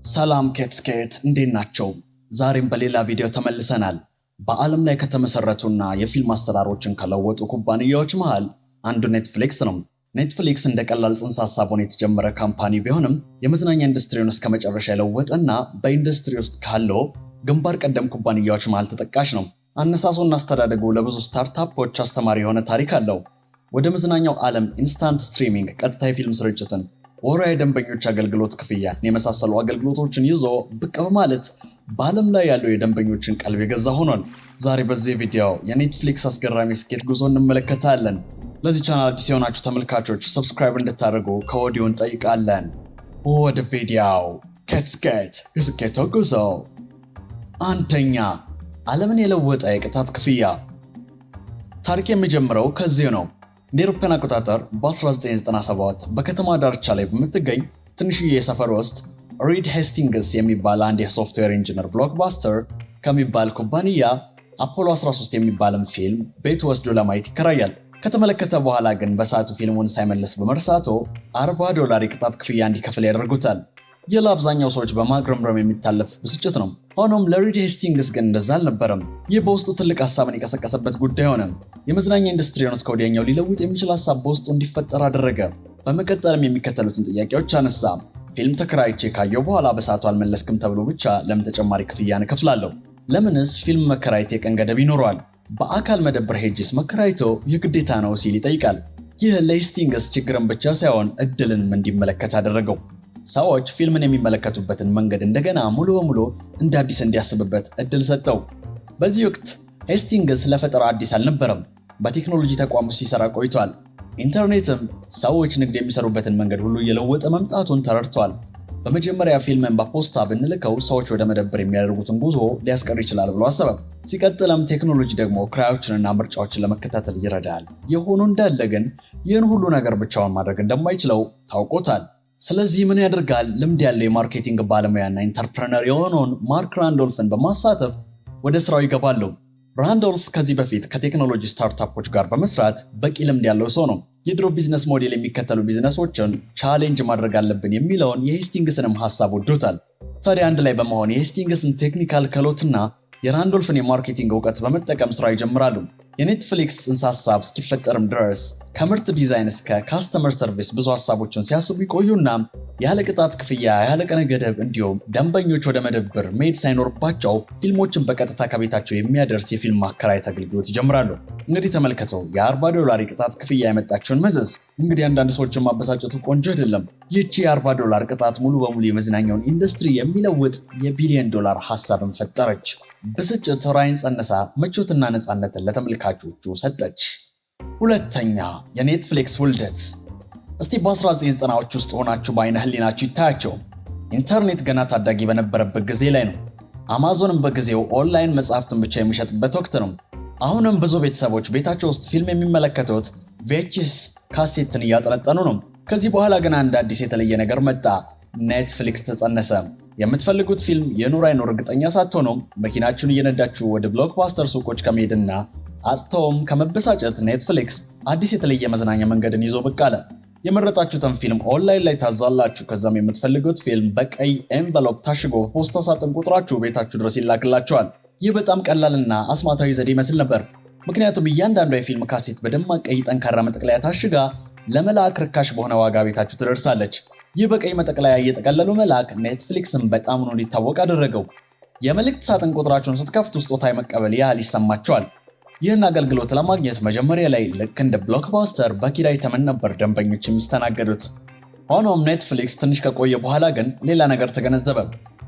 ሰላም ኬትስኬት፣ እንዴት ናቸው? ዛሬም በሌላ ቪዲዮ ተመልሰናል። በዓለም ላይ ከተመሰረቱና የፊልም አሰራሮችን ከለወጡ ኩባንያዎች መሃል አንዱ ኔትፍሊክስ ነው። ኔትፍሊክስ እንደ ቀላል ጽንሰ ሀሳብ ሆኖ የተጀመረ company ቢሆንም የመዝናኛ ኢንዱስትሪውን እስከ መጨረሻ የለወጠና በኢንዱስትሪ ውስጥ ካለው ግንባር ቀደም ኩባንያዎች መሃል ተጠቃሽ ነው። አነሳሱና አስተዳደጉ ለብዙ startup ኦች አስተማሪ የሆነ ታሪክ አለው። ወደ መዝናኛው ዓለም instant streaming፣ ቀጥታ የፊልም ስርጭትን፣ ወርሃዊ የደንበኞች አገልግሎት ክፍያ የመሳሰሉ አገልግሎቶችን ይዞ ብቅ በማለት በዓለም ላይ ያለው የደንበኞችን ቀልብ የገዛ ሆኗል። ዛሬ በዚህ ቪዲዮ የኔትፍሊክስ አስገራሚ ስኬት ጉዞ እንመለከታለን። ለዚህ ቻናል አዲስ የሆናችሁ ተመልካቾች subscribe እንድታደርጉ ከወዲሁ እንጠይቃለን። ወደ ቪዲዮው። ከስኬት የስኬቱ ጉዞ። አንደኛ፣ ዓለምን የለወጠ የቅጣት ክፍያ። ታሪክ የሚጀምረው ከዚሁ ነው። እንደ አውሮፓውያን አቆጣጠር በ1997 በከተማ ዳርቻ ላይ በምትገኝ ትንሽዬ ሰፈር ውስጥ ሪድ ሄስቲንግስ የሚባል አንድ የ software engineer ብሎክባስተር ከሚባል ኩባንያ አፖሎ 13 የሚባልን ፊልም ቤት ወስዶ ለማየት ይከራያል። ከተመለከተ በኋላ ግን በሰዓቱ ፊልሙን ሳይመልስ በመርሳቱ $40 የቅጣት ክፍያ እንዲከፍል ያደርጉታል። ይህ ለአብዛኛው ሰዎች በማጉረምረም የሚታለፍ ብስጭት ነው። ሆኖም ለሪድ ሄስቲንግስ ግን እንደዛ አልነበረም። ይህ በውስጡ ትልቅ ሀሳብን የቀሰቀሰበት ጉዳይ ሆነ። የመዝናኛ ኢንዱስትሪውን እስከ ወዲያኛው ሊለውጥ የሚችል ሀሳብ በውስጡ እንዲፈጠር አደረገ። በመቀጠልም የሚከተሉትን ጥያቄዎች አነሳ። ፊልም ተከራይቼ ካየው በኋላ በሰዓቱ አልመለስክም ተብሎ ብቻ ለምን ተጨማሪ ክፍያ እከፍላለሁ? ለምንስ ፊልም መከራየት የቀን ገደብ ይኖረዋል? በአካል መደብር ሄጄስ መከራየቱ የግዴታ ነው ሲል ይጠይቃል። ይህ ለሄስቲንግስ ችግርን ብቻ ሳይሆን እድልንም እንዲመለከት አደረገው። ሰዎች ፊልምን የሚመለከቱበትን መንገድ እንደገና ሙሉ በሙሉ እንደ አዲስ እንዲያስብበት እድል ሰጠው። በዚህ ወቅት ሄስቲንግስ ለፈጠራ አዲስ አልነበረም። በቴክኖሎጂ ተቋም ውስጥ ሲሰራ ቆይቷል። ኢንተርኔትም ሰዎች ንግድ የሚሰሩበትን መንገድ ሁሉ እየለወጠ መምጣቱን ተረድቷል። በመጀመሪያ ፊልምን በፖስታ ብንልከው ሰዎች ወደ መደብር የሚያደርጉትን ጉዞ ሊያስቀር ይችላል ብሎ አሰበ። ሲቀጥልም ቴክኖሎጂ ደግሞ ክራዮችንና ምርጫዎችን ለመከታተል ይረዳል። የሆኑ እንዳለ ግን ይህን ሁሉ ነገር ብቻውን ማድረግ እንደማይችለው ታውቆታል። ስለዚህ ምን ያደርጋል? ልምድ ያለው የ marketing ባለሙያና entrepreneur የሆነውን ማርክ ራንዶልፍን በማሳተፍ ወደ ስራው ይገባሉ። ራንዶልፍ ከዚህ በፊት ከቴክኖሎጂ startup ኦች ጋር በመስራት በቂ ልምድ ያለው ሰው ነው። የድሮ business model የሚከተሉ business ኦችን challenge ማድረግ አለብን የሚለውን የሄስቲንግስንም ሀሳብ ወዶታል። ታዲያ አንድ ላይ በመሆን የሄስቲንግስን technical ክህሎትና የራንዶልፍን የ marketing እውቀት በመጠቀም ስራ ይጀምራሉ። የኔትፍሊክስ ጽንሰ ሀሳብ እስኪፈጠርም ድረስ ከምርት ዲዛይን እስከ customer service ብዙ ሀሳቦችን ሲያስቡ ይቆዩና ያለ ቅጣት ክፍያ፣ ያለ ቀነ ገደብ እንዲሁም ደንበኞች ወደ መደብር መሄድ ሳይኖርባቸው ፊልሞችን በቀጥታ ከቤታቸው የሚያደርስ የፊልም ማከራየት አገልግሎት ይጀምራሉ። እንግዲህ ተመልከተው የ$40 የቅጣት ክፍያ ያመጣችውን መዘዝ። እንግዲህ አንዳንድ ሰዎችን ማበሳጨቱ ቆንጆ አይደለም። ይህቺ የ$40 ቅጣት ሙሉ በሙሉ የመዝናኛውን ኢንዱስትሪ የሚለውጥ የቢሊዮን ዶላር ሀሳብን ፈጠረች። ብስጭት ራዕይን ጸንሳ ምቾትና ነፃነትን ለተመልካቾቹ ሰጠች። ሁለተኛ፣ የኔትፍሊክስ ውልደት። እስቲ በ1990ዎች ውስጥ ሆናችሁ በአይነ ህሊናችሁ ይታያቸው። ኢንተርኔት ገና ታዳጊ በነበረበት ጊዜ ላይ ነው። አማዞንም በጊዜው ኦንላይን መጽሐፍትን ብቻ የሚሸጥበት ወቅት ነው። አሁንም ብዙ ቤተሰቦች ቤታቸው ውስጥ ፊልም የሚመለከቱት VHS ካሴትን እያጠነጠኑ ነው። ከዚህ በኋላ ግን አንድ አዲስ የተለየ ነገር መጣ። ኔትፍሊክስ ተጸነሰ። የምትፈልጉት ፊልም ይኑር አይኑር እርግጠኛ ሳትሆኑ መኪናችሁን እየነዳችሁ ወደ ብሎክባስተር ሱቆች ከመሄድና አጥተውም ከመበሳጨት ኔትፍሊክስ አዲስ የተለየ መዝናኛ መንገድን ይዞ ብቅ አለ። የመረጣችሁትን ፊልም ኦንላይን ላይ ታዛላችሁ። ከዛም የምትፈልጉት ፊልም በቀይ envelope ታሽጎ በፖስታ ሳጥን ቁጥራችሁ ቤታችሁ ድረስ ይላክላችኋል። ይህ በጣም ቀላልና አስማታዊ ዘዴ ይመስል ነበር። ምክንያቱም እያንዳንዷ የፊልም ካሴት በደማቅ ቀይ ጠንካራ መጠቅለያ ታሽጋ ለመላክ ርካሽ በሆነ ዋጋ ቤታችሁ ትደርሳለች። ይህ በቀይ መጠቅለያ እየጠቀለሉ መላክ ኔትፍሊክስን በጣም ነው እንዲታወቅ አደረገው። የመልእክት ሳጥን ቁጥራቸውን ስትከፍቱ ስጦታ የመቀበል ያህል ይሰማቸዋል። ይህን አገልግሎት ለማግኘት መጀመሪያ ላይ ልክ እንደ ብሎክባስተር በኪራይ ተመን ነበር ደንበኞች የሚስተናገዱት። ሆኖም ኔትፍሊክስ ትንሽ ከቆየ በኋላ ግን ሌላ ነገር ተገነዘበ።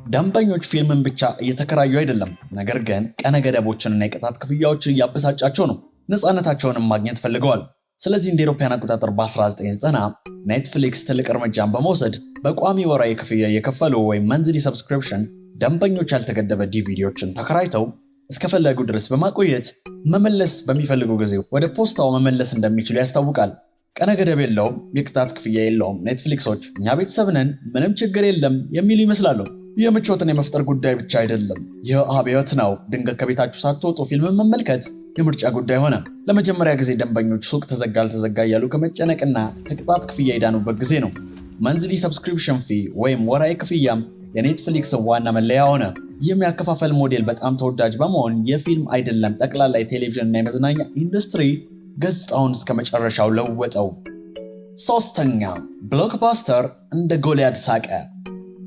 ደንበኞች ፊልምን ብቻ እየተከራዩ አይደለም፣ ነገር ግን ቀነ ገደቦችንና የቅጣት ክፍያዎችን እያበሳጫቸው ነው። ነፃነታቸውንም ማግኘት ፈልገዋል። ስለዚህ እንደ አውሮፓውያን አቆጣጠር በ1990 ኔትፍሊክስ ትልቅ እርምጃን በመውሰድ በቋሚ ወራዊ ክፍያ እየከፈሉ ወይም monthly subscription ደንበኞች ያልተገደበ ዲቪዲዎችን ተከራይተው እስከፈለጉ ድረስ በማቆየት መመለስ በሚፈልጉ ጊዜ ወደ ፖስታው መመለስ እንደሚችሉ ያስታውቃል። ቀነ ገደብ የለውም፣ የቅጣት ክፍያ የለውም። ኔትፍሊክሶች እኛ ቤተሰብ ነን፣ ምንም ችግር የለም የሚሉ ይመስላሉ። የምቾትን የመፍጠር ጉዳይ ብቻ አይደለም፣ ይህ አብዮት ነው። ድንገት ከቤታችሁ ሳትወጡ ፊልምን መመልከት የምርጫ ጉዳይ ሆነ። ለመጀመሪያ ጊዜ ደንበኞች ሱቅ ተዘጋ አልተዘጋ እያሉ ከመጨነቅና ከቅጣት ክፍያ የዳኑበት ጊዜ ነው። Monthly subscription fee ወይም ወራዊ ክፍያም የኔትፍሊክስ ዋና መለያ ሆነ። ይህም የአከፋፈል ሞዴል በጣም ተወዳጅ በመሆን የፊልም አይደለም ጠቅላላ የቴሌቪዥን እና የመዝናኛ ኢንዱስትሪ ገጽታውን እስከ መጨረሻው ለወጠው። ሶስተኛ፣ ብሎክባስተር እንደ ጎልያድ ሳቀ።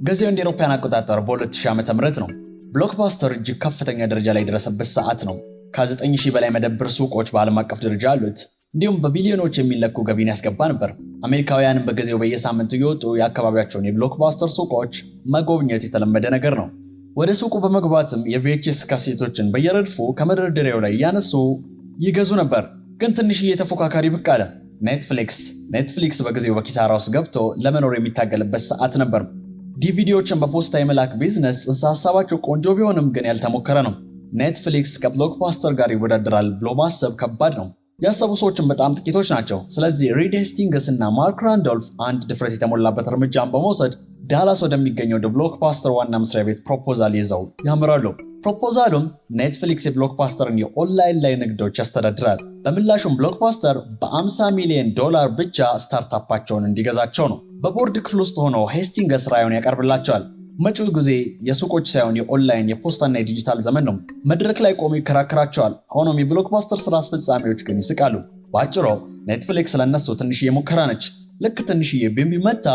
ጊዜው እንደ አውሮፓውያን አቆጣጠር በ2000 ዓ.ም ነው። ብሎክባስተር እጅግ ከፍተኛ ደረጃ ላይ የደረሰበት ሰዓት ነው። ከ9000 በላይ መደብር ሱቆች በዓለም አቀፍ ደረጃ አሉት። እንዲሁም በቢሊዮኖች የሚለኩ ገቢን ያስገባ ነበር። አሜሪካውያንም በጊዜው በየሳምንቱ እየወጡ የአካባቢያቸውን የብሎክባስተር ሱቆች መጎብኘት የተለመደ ነገር ነው። ወደ ሱቁ በመግባትም የ VHS ካሴቶችን በየረድፉ ከመደርደሪያው ላይ እያነሱ ይገዙ ነበር። ግን ትንሽዬ ተፎካካሪ ብቅ አለ። ኔትፍሊክስ። ኔትፍሊክስ በጊዜው በኪሳራ ውስጥ ገብቶ ለመኖር የሚታገልበት ሰዓት ነበር። ዲቪዲዎችን በፖስታ የመላክ ቢዝነስ ጽንሰ ሀሳባቸው ቆንጆ ቢሆንም ግን ያልተሞከረ ነው። ኔትፍሊክስ ከብሎክባስተር ጋር ይወዳደራል ብሎ ማሰብ ከባድ ነው። ያሰቡ ሰዎችን በጣም ጥቂቶች ናቸው። ስለዚህ ሪድ ሄስቲንግስ እና ማርክ ራንዶልፍ አንድ ድፍረት የተሞላበት እርምጃን በመውሰድ ዳላስ ወደሚገኘው ብሎክባስተር ዋና መስሪያ ቤት ፕሮፖዛል ይዘው ያምራሉ። ፕሮፖዛሉም ኔትፍሊክስ የብሎክባስተርን የኦንላይን ላይ ንግዶች ያስተዳድራል። በምላሹም ብሎክባስተር በ50 ሚሊዮን ዶላር ብቻ startup ኣቸውን እንዲገዛቸው ነው። በቦርድ ክፍል ውስጥ ሆኖ ሄስቲንግስ ራዕዩን ያቀርብላቸዋል። መጪው ጊዜ የሱቆች ሳይሆን የኦንላይን የፖስታና የዲጂታል ዘመን ነው። መድረክ ላይ ቆሞ ይከራከራቸዋል። ሆኖም የብሎክባስተር ስራ አስፈጻሚዎች ግን ይስቃሉ። በአጭሩ ኔትፍሊክስ ለነሱ ትንሽዬ ሙከራ ነች። ልክ ትንሽዬ ቢንቢ መታ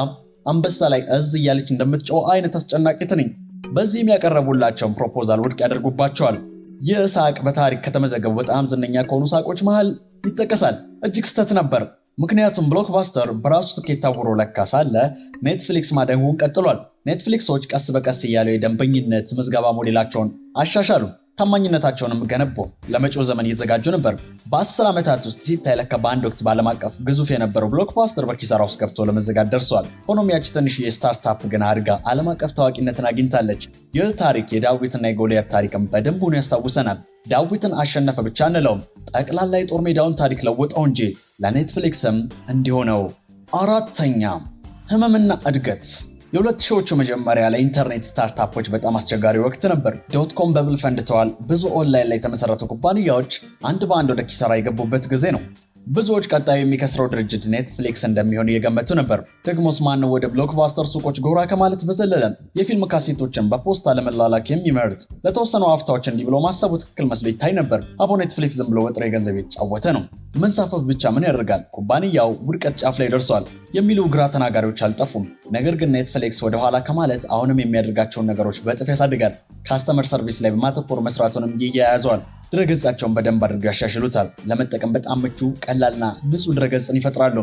አንበሳ ላይ እዝ እያለች እንደምትጮህ አይነት አስጨናቂ ትንኝ። በዚህም ያቀረቡላቸውን ፕሮፖዛል ውድቅ ያደርጉባቸዋል። ይህ ሳቅ በታሪክ ከተመዘገቡ በጣም ዝነኛ ከሆኑ ሳቆች መሃል ይጠቀሳል። እጅግ ስህተት ነበር። ምክንያቱም ብሎክባስተር በራሱ ስኬት ታውሮ ለካ ሳለ ኔትፍሊክስ ማደጉን ቀጥሏል። ኔትፍሊክሶች ቀስ በቀስ እያለው የደንበኝነት ምዝገባ ሞዴላቸውን አሻሻሉ፣ ታማኝነታቸውንም ገነቡ። ለመጪው ዘመን እየተዘጋጁ ነበር። በ10 ዓመታት ውስጥ ሲታይ ለካ በአንድ ወቅት በዓለም አቀፍ ግዙፍ የነበረው ብሎክባስተር በኪሳራ ውስጥ ገብቶ ለመዘጋት ደርሷል። ሆኖም ያቺ ትንሽ የ startup ግን አድጋ ዓለም አቀፍ ታዋቂነትን አግኝታለች። ይህ ታሪክ የዳዊትና የጎልያድ ታሪክን በደንብ ሆኖ ያስታውሰናል። ዳዊትን አሸነፈ ብቻ አንለውም፣ ጠቅላላ የጦር ሜዳውን ታሪክ ለወጠው እንጂ። ለኔትፍሊክስም እንዲሁ ነው። አራተኛ፣ ህመምና እድገት። የሁለት ሺዎቹ መጀመሪያ ለኢንተርኔት startup ኦች በጣም አስቸጋሪ ወቅት ነበር። Dot com bubble ፈንድተዋል። ብዙ ኦንላይን ላይ የተመሰረቱ ኩባንያዎች አንድ በአንድ ወደ ኪሳራ የገቡበት ጊዜ ነው። ብዙዎች ቀጣዩ የሚከስረው ድርጅት ኔትፍሊክስ እንደሚሆን እየገመቱ ነበር። ደግሞስ ማነው ወደ ብሎክባስተር ሱቆች ጎራ ከማለት በዘለለ የፊልም ካሴቶችን በፖስታ ለመላላክ የሚመርጥ? ለተወሰኑ አፍታዎች እንዲህ ብሎ ማሰቡ ትክክል መስሎ ይታይ ነበር። አቦ ኔትፍሊክስ ዝም ብሎ በጥሬ ገንዘብ የተጫወተ ነው። መንሳፈፍ ብቻ ምን ያደርጋል? ኩባንያው ውድቀት ጫፍ ላይ ደርሷል የሚሉ ግራ ተናጋሪዎች አልጠፉም። ነገር ግን ኔትፍሊክስ ወደኋላ ከማለት አሁንም የሚያደርጋቸውን ነገሮች በእጥፍ ያሳድጋል። Customer service ላይ በማተኮር መስራቱንም ይያያዘዋል። ድረገጻቸውን በደንብ አድርገው ያሻሽሉታል። ለመጠቀም በጣም ምቹ፣ ቀላልና ንጹህ ድረገጽን ይፈጥራሉ።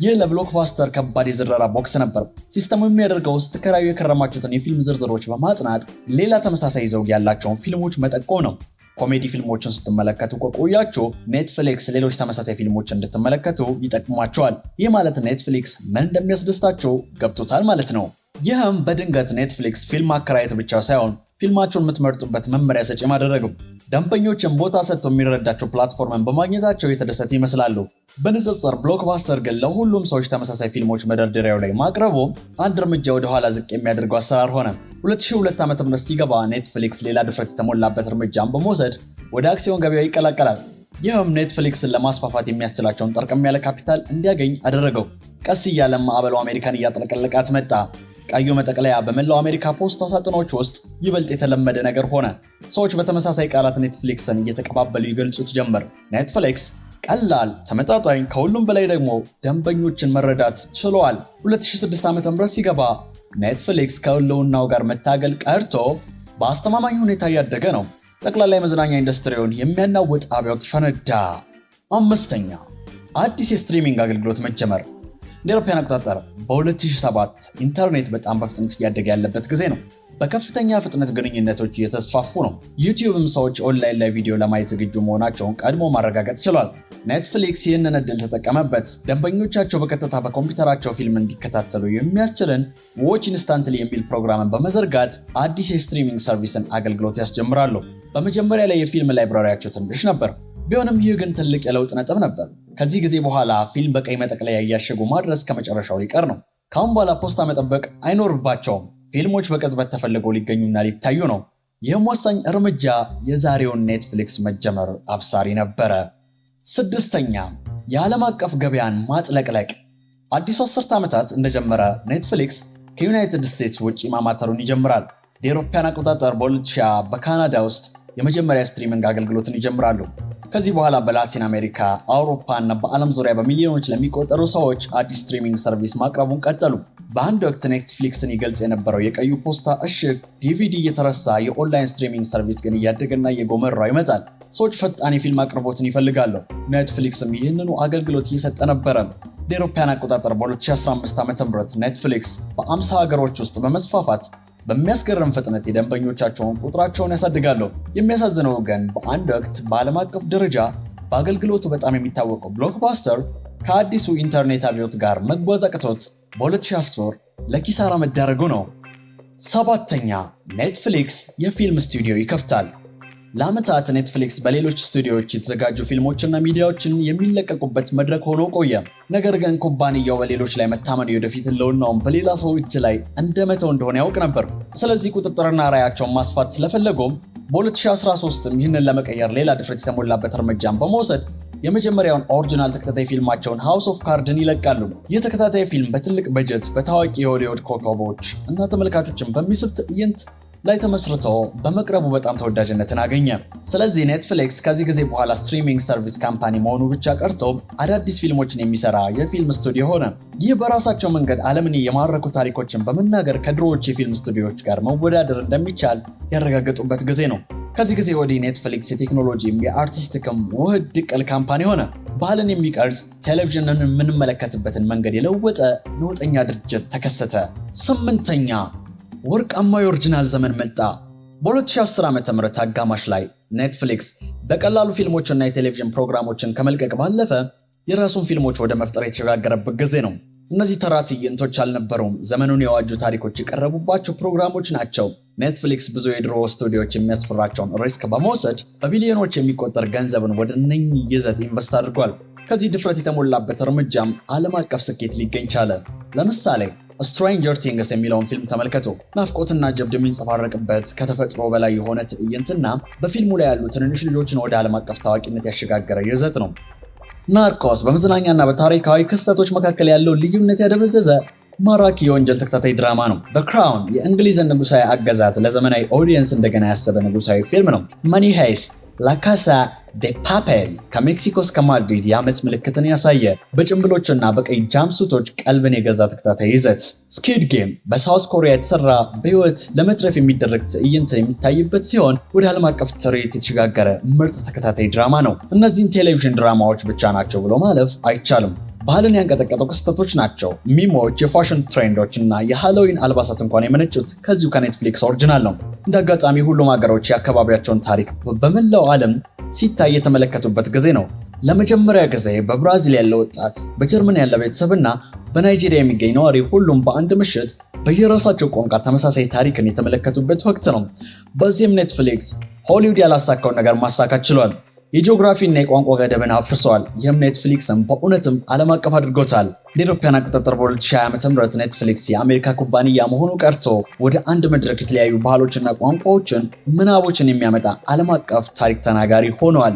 ይህ ለብሎክባስተር ከባድ የዝረራ ቦክስ ነበር። ሲስተሙ የሚያደርገው ስትከራዩ የከረማችሁትን የፊልም ዝርዝሮች በማጥናት ሌላ ተመሳሳይ ዘውግ ያላቸውን ፊልሞች መጠቆም ነው። ኮሜዲ ፊልሞችን ስትመለከቱ ከቆያችሁ ኔትፍሊክስ ሌሎች ተመሳሳይ ፊልሞች እንድትመለከቱ ይጠቅሟቸዋል። ይህ ማለት ኔትፍሊክስ ምን እንደሚያስደስታችሁ ገብቶታል ማለት ነው። ይህም በድንገት ኔትፍሊክስ ፊልም ማከራየት ብቻ ሳይሆን ፊልማቸውን የምትመርጡበት መመሪያ ሰጪ ማደረገው። ደንበኞችን ቦታ ሰጥቶ የሚረዳቸው platform ን በማግኘታቸው የተደሰቱ ይመስላሉ። በንጽጽር ብሎክባስተር ግን ለሁሉም ሰዎች ተመሳሳይ ፊልሞች መደርደሪያው ላይ ማቅረቡ አንድ እርምጃ ወደ ኋላ ዝቅ የሚያደርገው አሰራር ሆነ። 2002 ዓ.ም ሲገባ ኔትፍሊክስ ሌላ ድፍረት የተሞላበት እርምጃን በመውሰድ ወደ አክሲዮን ገበያው ይቀላቀላል። ይህም ኔትፍሊክስን ለማስፋፋት የሚያስችላቸውን ጠርቀም ያለ ካፒታል እንዲያገኝ አደረገው። ቀስ እያለም ማዕበሉ አሜሪካን እያጥለቀለቃት መጣ። ቀዩ መጠቅለያ በመላው አሜሪካ ፖስታ ሳጥኖች ውስጥ ይበልጥ የተለመደ ነገር ሆነ። ሰዎች በተመሳሳይ ቃላት ኔትፍሊክስን እየተቀባበሉ ይገልጹት ጀመር። ኔትፍሊክስ ቀላል፣ ተመጣጣኝ፣ ከሁሉም በላይ ደግሞ ደንበኞችን መረዳት ችሏል። 2006 ዓ.ም ሲገባ ኔትፍሊክስ ከህልውናው ጋር መታገል ቀርቶ በአስተማማኝ ሁኔታ እያደገ ነው። ጠቅላላ የመዝናኛ ኢንዱስትሪውን የሚያናውጥ አብዮት ፈነዳ። አምስተኛ፣ አዲስ የ streaming አገልግሎት መጀመር። እንደ አውሮፓውያን አቆጣጠር በ2007 ኢንተርኔት በጣም በፍጥነት እያደገ ያለበት ጊዜ ነው። በከፍተኛ ፍጥነት ግንኙነቶች እየተስፋፉ ነው። ዩቲዩብም ሰዎች ኦንላይን ላይ ቪዲዮ ለማየት ዝግጁ መሆናቸውን ቀድሞ ማረጋገጥ ችሏል። ኔትፍሊክስ ይህንን እድል ተጠቀመበት። ደንበኞቻቸው በቀጥታ በኮምፒውተራቸው ፊልም እንዲከታተሉ የሚያስችልን Watch Instantly የሚል ፕሮግራምን በመዘርጋት አዲስ የ streaming service ን አገልግሎት ያስጀምራሉ። በመጀመሪያ ላይ የፊልም library ያቸው ትንሽ ነበር። ቢሆንም ይህ ግን ትልቅ የለውጥ ነጥብ ነበር። ከዚህ ጊዜ በኋላ ፊልም በቀይ መጠቅለያ እያሸጉ ማድረስ ከመጨረሻው ሊቀር ነው። ከአሁን በኋላ ፖስታ መጠበቅ አይኖርባቸውም። ፊልሞች በቅጽበት ተፈልገው ሊገኙና ሊታዩ ነው። ይህም ወሳኝ እርምጃ የዛሬውን ኔትፍሊክስ መጀመር አብሳሪ ነበረ። ስድስተኛ፣ የዓለም አቀፍ ገበያን ማጥለቅለቅ። አዲሱ 10 ዓመታት እንደጀመረ ኔትፍሊክስ ከዩናይትድ ስቴትስ ውጪ ማማተሩን ይጀምራል። የአውሮፓውያን አቆጣጠር በ2020 በካናዳ ውስጥ የመጀመሪያ streaming አገልግሎትን ይጀምራሉ። ከዚህ በኋላ በላቲን አሜሪካ፣ አውሮፓ እና በዓለም ዙሪያ በሚሊዮኖች ለሚቆጠሩ ሰዎች አዲስ streaming service ማቅረቡን ቀጠሉ። በአንድ ወቅት ኔትፍሊክስን ይገልጽ የነበረው የቀዩ ፖስታ እሽግ ዲቪዲ እየተረሳ የ online streaming service ግን እያደገና እየጎመራ ይመጣል። ሰዎች ፈጣን የፊልም አቅርቦትን ይፈልጋሉ። ኔትፍሊክስም ይህንኑ አገልግሎት እየሰጠ ነበረ። እንደ አውሮፓውያን አቆጣጠር በ2015 ዓ.ም ኔትፍሊክስ በ50 ሀገሮች ውስጥ በመስፋፋት በሚያስገርም ፍጥነት የደንበኞቻቸውን ቁጥራቸውን ያሳድጋሉ። የሚያሳዝነው ግን በአንድ ወቅት በዓለም አቀፍ ደረጃ በአገልግሎቱ በጣም የሚታወቀው ብሎክባስተር ከአዲሱ ኢንተርኔት አብዮት ጋር መጓዝ አቅቶት በ2010 ለኪሳራ መዳረጉ ነው። ሰባተኛ፣ ኔትፍሊክስ የፊልም ስቱዲዮ ይከፍታል። ለዓመታት ኔትፍሊክስ በሌሎች ስቱዲዮዎች የተዘጋጁ ፊልሞችና ሚዲያዎችን የሚለቀቁበት መድረክ ሆኖ ቆየ። ነገር ግን ኩባንያው በሌሎች ላይ መታመኑ የወደፊት ህልውናውን በሌላ ሰው እጅ ላይ እንደመተው እንደሆነ ያውቅ ነበር። ስለዚህ ቁጥጥርና ራዕያቸውን ማስፋት ስለፈለጉም በ2013 ይህንን ለመቀየር ሌላ ድፍረት የተሞላበት እርምጃን በመውሰድ የመጀመሪያውን original ተከታታይ ፊልማቸውን House of Cards ን ይለቃሉ። ይህ ተከታታይ ፊልም በትልቅ በጀት፣ በታዋቂ የሆሊውድ ኮከቦች እና ተመልካቾችን በሚስብ ትዕይንት ላይ ተመስርቶ በመቅረቡ በጣም ተወዳጅነትን አገኘ። ስለዚህ ኔትፍሊክስ ከዚህ ጊዜ በኋላ streaming service company መሆኑ ብቻ ቀርቶ አዳዲስ ፊልሞችን የሚሰራ የፊልም ስቱዲዮ ሆነ። ይህ በራሳቸው መንገድ ዓለምን የማረኩ ታሪኮችን በመናገር ከድሮዎች የፊልም ስቱዲዮዎች ጋር መወዳደር እንደሚቻል ያረጋገጡበት ጊዜ ነው። ከዚህ ጊዜ ወዲህ ኔትፍሊክስ የቴክኖሎጂም የ artistic ም ውህድ ድቅል company ሆነ። ባህልን የሚቀርጽ፣ ቴሌቪዥንን የምንመለከትበትን መንገድ የለወጠ ነውጠኛ ድርጅት ተከሰተ። ስምንተኛ፣ ወርቃማ የ original ዘመን መጣ። በ2010 ዓ.ም አጋማሽ ላይ ኔትፍሊክስ በቀላሉ ፊልሞችና የቴሌቪዥን ፕሮግራሞችን ከመልቀቅ ባለፈ የራሱን ፊልሞች ወደ መፍጠር የተሸጋገረበት ጊዜ ነው። እነዚህ ተራ ትዕይንቶች አልነበሩም፣ ዘመኑን የዋጁ ታሪኮች የቀረቡባቸው ፕሮግራሞች ናቸው። ኔትፍሊክስ ብዙ የድሮ ስቱዲዮዎች የሚያስፈራቸውን risk በመውሰድ በቢሊዮኖች የሚቆጠር ገንዘብን ወደ እነኚህ ይዘት invest አድርጓል። ከዚህ ድፍረት የተሞላበት እርምጃም ዓለም አቀፍ ስኬት ሊገኝ ቻለ። ለምሳሌ Stranger Things የሚለውን ፊልም ተመልከቱ። ናፍቆትና ጀብድ የሚንጸባረቅበት ከተፈጥሮ በላይ የሆነ ትዕይንትና በፊልሙ ላይ ያሉ ትንንሽ ልጆችን ወደ ዓለም አቀፍ ታዋቂነት ያሸጋገረ ይዘት ነው። ናርኮስ በመዝናኛና በታሪካዊ ክስተቶች መካከል ያለው ልዩነት ያደበዘዘ ማራኪ የወንጀል ተከታታይ ድራማ ነው። The Crown የእንግሊዝን ንጉሳዊ አገዛዝ ለዘመናዊ audience እንደገና ያሰበ ንጉሳዊ ፊልም ነው። Money Heist፣ La Casa de Papel ከሜክሲኮ እስከ ማድሪድ የአመፅ ምልክትን ያሳየ፣ በጭንብሎችና በቀይ jumpsuit ኦች ቀልብን የገዛ ተከታታይ ይዘት። Squid Game በ South Korea የተሰራ፣ በህይወት ለመትረፍ የሚደረግ ትዕይንት የሚታይበት ሲሆን ወደ ዓለም አቀፍ ትርኢት የተሸጋገረ ምርጥ ተከታታይ ድራማ ነው። እነዚህን ቴሌቪዥን ድራማዎች ብቻ ናቸው ብሎ ማለፍ አይቻልም። ባህልን ያንቀጠቀጡ ክስተቶች ናቸው። Meme ኦች፣ የፋሽን trend ኦች እና የሃሎዊን አልባሳት እንኳን የመነጩት ከዚሁ ከኔትፍሊክስ original ነው። እንደ አጋጣሚ ሁሉም ሀገሮች የአካባቢያቸውን ታሪክ በመላው ዓለም ሲታይ የተመለከቱበት ጊዜ ነው። ለመጀመሪያ ጊዜ በብራዚል ያለ ወጣት፣ በጀርመን ያለ ቤተሰብና በናይጄሪያ የሚገኝ ነዋሪ ሁሉም በአንድ ምሽት በየራሳቸው ቋንቋ ተመሳሳይ ታሪክን የተመለከቱበት ወቅት ነው። በዚህም ኔትፍሊክስ ሆሊውድ ያላሳካውን ነገር ማሳካት ችሏል። የጂኦግራፊ እና የቋንቋ ገደብን አፍርሰዋል። ይህም ኔትፍሊክስን በእውነትም ዓለም አቀፍ አድርጎታል። እንደ አውሮፓውያን አቆጣጠር በ2020 ዓ.ም ኔትፍሊክስ የአሜሪካ ኩባንያ መሆኑ ቀርቶ ወደ አንድ መድረክ የተለያዩ ባህሎችና ቋንቋዎችን፣ ምናቦችን የሚያመጣ ዓለም አቀፍ ታሪክ ተናጋሪ ሆኗል።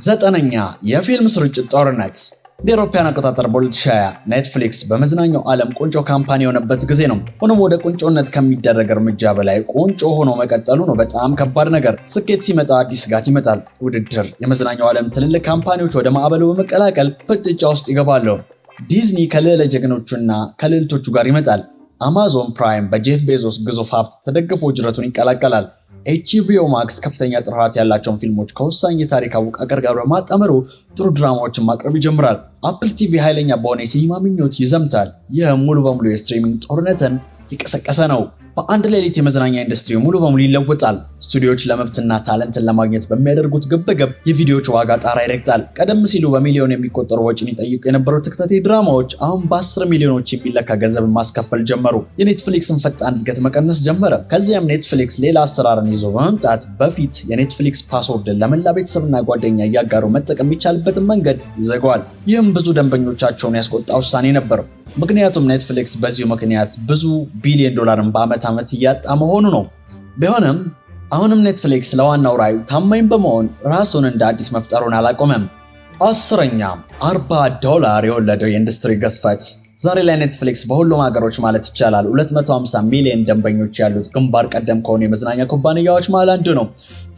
ዘጠነኛ፣ የፊልም ስርጭት ጦርነት። እንደ አውሮፓውያን አቆጣጠር በ2020 ኔትፍሊክስ በመዝናኛው ዓለም ቁንጮ company የሆነበት ጊዜ ነው። ሆኖም ወደ ቁንጮነት ከሚደረግ እርምጃ በላይ ቁንጮ ሆኖ መቀጠሉ ነው በጣም ከባድ ነገር። ስኬት ሲመጣ አዲስ ስጋት ይመጣል። ውድድር። የመዝናኛው ዓለም ትልልቅ company ዎች ወደ ማዕበሉ በመቀላቀል ፍጥጫ ውስጥ ይገባሉ። ዲዝኒ ከልዕለ ጀግኖቹና ከልዕልቶቹ ጋር ይመጣል። አማዞን ፕራይም በጄፍ ቤዞስ ግዙፍ ሀብት ተደግፎ ጅረቱን ይቀላቀላል። ኤችቢኦ ማክስ ከፍተኛ ጥራት ያላቸውን ፊልሞች ከወሳኝ የታሪክ አወቃቀር ጋር በማጣመሩ ጥሩ ድራማዎችን ማቅረብ ይጀምራል። አፕል ቲቪ ኃይለኛ በሆነ የሲኒማ ምኞት ይዘምታል። ይህም ሙሉ በሙሉ የ streaming ጦርነትን የቀሰቀሰ ነው። በአንድ ሌሊት የመዝናኛ ኢንዱስትሪ ሙሉ በሙሉ ይለወጣል። ስቱዲዮዎች ለመብትና talent ን ለማግኘት በሚያደርጉት ግብግብ የቪዲዮዎች ዋጋ ጣራ ይረግጣል። ቀደም ሲሉ በሚሊዮን የሚቆጠሩ ወጪን ይጠይቁ የነበሩ ተከታታይ ድራማዎች አሁን በ10 ሚሊዮኖች የሚለካ ገንዘብ ማስከፈል ጀመሩ። የኔትፍሊክስን ፈጣን እድገት መቀነስ ጀመረ። ከዚያም ኔትፍሊክስ ሌላ አሰራርን ይዞ በመምጣት በፊት የኔትፍሊክስ password ን ለመላ ቤተሰብና ጓደኛ እያጋሩ መጠቀም የሚቻልበትን መንገድ ይዘጋዋል። ይህም ብዙ ደንበኞቻቸውን ያስቆጣ ውሳኔ ነበር። ምክንያቱም ኔትፍሊክስ በዚሁ ምክንያት ብዙ ቢሊዮን ዶላርን በዓመት ዓመት እያጣ መሆኑ ነው። ቢሆንም አሁንም ኔትፍሊክስ ለዋናው ራዕዩ ታማኝ በመሆን ራሱን እንደ አዲስ መፍጠሩን አላቆመም። አስረኛ፣ 40 ዶላር የወለደው የኢንዱስትሪ ግዝፈት። ዛሬ ላይ ኔትፍሊክስ በሁሉም ሀገሮች ማለት ይቻላል 250 ሚሊዮን ደንበኞች ያሉት ግንባር ቀደም ከሆኑ የመዝናኛ ኩባንያዎች መሃል አንዱ ነው።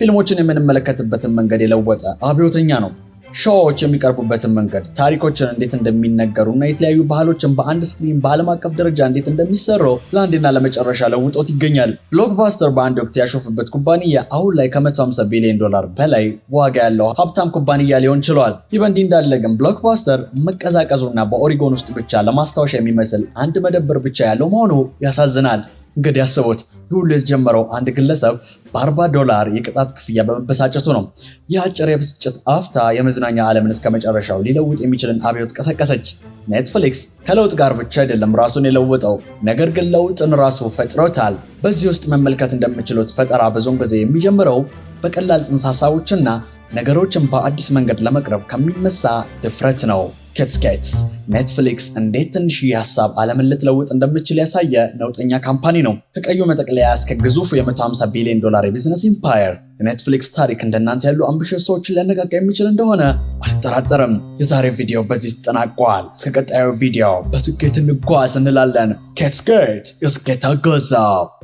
ፊልሞችን የምንመለከትበትን መንገድ የለወጠ አብዮተኛ ነው። Show ዎች የሚቀርቡበትን መንገድ፣ ታሪኮችን እንዴት እንደሚነገሩ እና የተለያዩ ባህሎችን በአንድ screen በዓለም አቀፍ ደረጃ እንዴት እንደሚሰሩ ለአንዴና ለመጨረሻ ለውጦት ይገኛል። ብሎክባስተር በአንድ ወቅት ያሾፈበት ኩባንያ አሁን ላይ ከ150 ቢሊዮን ዶላር በላይ ዋጋ ያለው ሀብታም ኩባንያ ሊሆን ችሏል። ይህ በእንዲህ እንዳለ ግን ብሎክባስተር መቀዛቀዙና በኦሪጎን ውስጥ ብቻ ለማስታወሻ የሚመስል አንድ መደብር ብቻ ያለው መሆኑ ያሳዝናል። እንግዲህ ያስቡት፣ ይህ ሁሉ የተጀመረው አንድ ግለሰብ በ40 ዶላር የቅጣት ክፍያ በመበሳጨቱ ነው። ይህ አጭር የብስጭት አፍታ የመዝናኛ ዓለምን እስከ መጨረሻው ሊለውጥ የሚችልን አብዮት ቀሰቀሰች። ኔትፍሊክስ ከለውጥ ጋር ብቻ አይደለም ራሱን የለወጠው፣ ነገር ግን ለውጥን ራሱ ፈጥሮታል። በዚህ ውስጥ መመልከት እንደምችሉት ፈጠራ ብዙውን ጊዜ የሚጀምረው በቀላል ጽንሰ ሀሳቦችና ነገሮችን በአዲስ መንገድ ለመቅረብ ከሚነሳ ድፍረት ነው። ኬትስኬትስ ኔትፍሊክስ እንዴት ትንሽዬ ሀሳብ ዓለምን ልትለውጥ እንደምትችል ያሳየ ነውጠኛ company ነው። ከቀዩ መጠቅለያ እስከ ግዙፉ የ150 ቢሊዮን ዶላር የ business empire የኔትፍሊክስ ታሪክ እንደናንተ ያሉ ambitious ሰዎችን ሊያነቃቃ የሚችል እንደሆነ አልጠራጠርም። የዛሬው ቪዲዮ በዚህ ተጠናቋል። እስከ ቀጣዩ ቪዲዮ በስኬት እንጓዝ እንላለን። ኬትስኬት የስኬት አገዛ።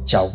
ቻው።